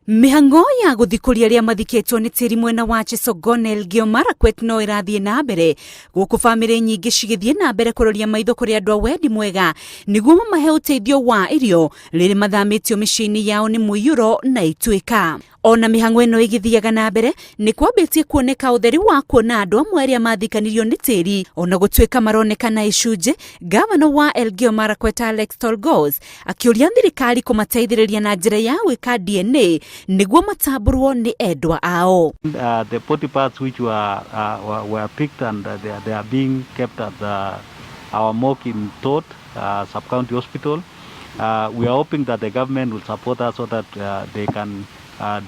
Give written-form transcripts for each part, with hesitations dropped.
Mĩhang'o ya gũthikũria arĩa mathikĩtwo nĩ tĩri mwena wa Chesogon Elgeyo Marakwet no ĩrathiĩ na mbere gũkũ bamĩrĩ nyingĩ cigĩthiĩ na mbere kũroria maitho kũrĩ andũ a wendi mwega nĩguo mamahe ũteithio wa irio rĩrĩ mathamĩtio mĩciĩ-inĩ yao nĩ mũiyũro na ituĩka. Ona mĩhang'o ĩno ĩgĩthiaga na mbere nĩ kwambĩtie kuoneka ũtheri wa kuona andũ amwe arĩa mathikanirio nĩ tĩri ona gũtuĩka maroneka na icunjĩ. Gavana wa Elgeyo Marakwet Alex Tolgos akĩũria thirikari kũmateithĩrĩria na njĩra ya gwĩka DNA nĩguo matambũrwo nĩ endwa ao. The body parts which were picked and they are being kept at our morgue in Tot Sub-County Hospital. We are hoping that the government will support us so that they can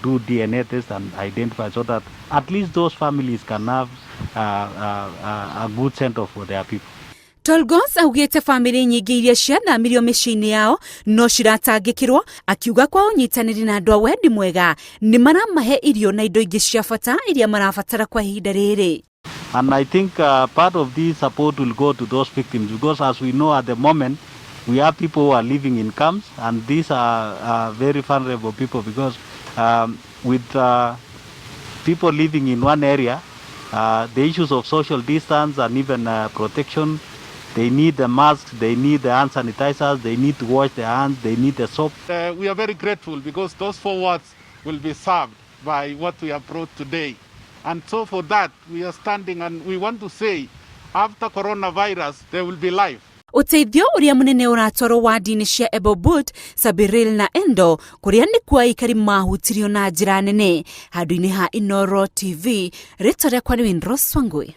do DNA test and identify so that at least those families can have a good center for their people. Tolgos augĩte bamĩrĩ nyingĩ iria ciathamirio mĩciĩ-inĩ yao no ciratangĩkĩrwo, akiuga kwa ũnyitanĩri na andũ a wendi mwega nĩ maramahe irio na indo ingĩ cia bata iria marabatara kwa ihinda rĩrĩ. And I think part of this support will go to those victims because, as we know, at the moment we have people who are living in camps, and these are very vulnerable people because with people living in one area, the issues of social distance and even protection, they need the masks, they need the hand sanitizers, they need to wash their hands, they need the soap. We are very grateful because those four wards will be served by what we have brought today. And so for that, we are standing and we want to say, after coronavirus, there will be life. Ũteithio ũrĩa mũnene ũratwarwo wadi-inĩ cia Embobut, Sabiril na Endo kũrĩa nĩkuo aikari mahutirio na njĩra nene. Handũ-inĩ ha Inoro TV, rĩtwa rĩakwa nĩ Winrose Wangui.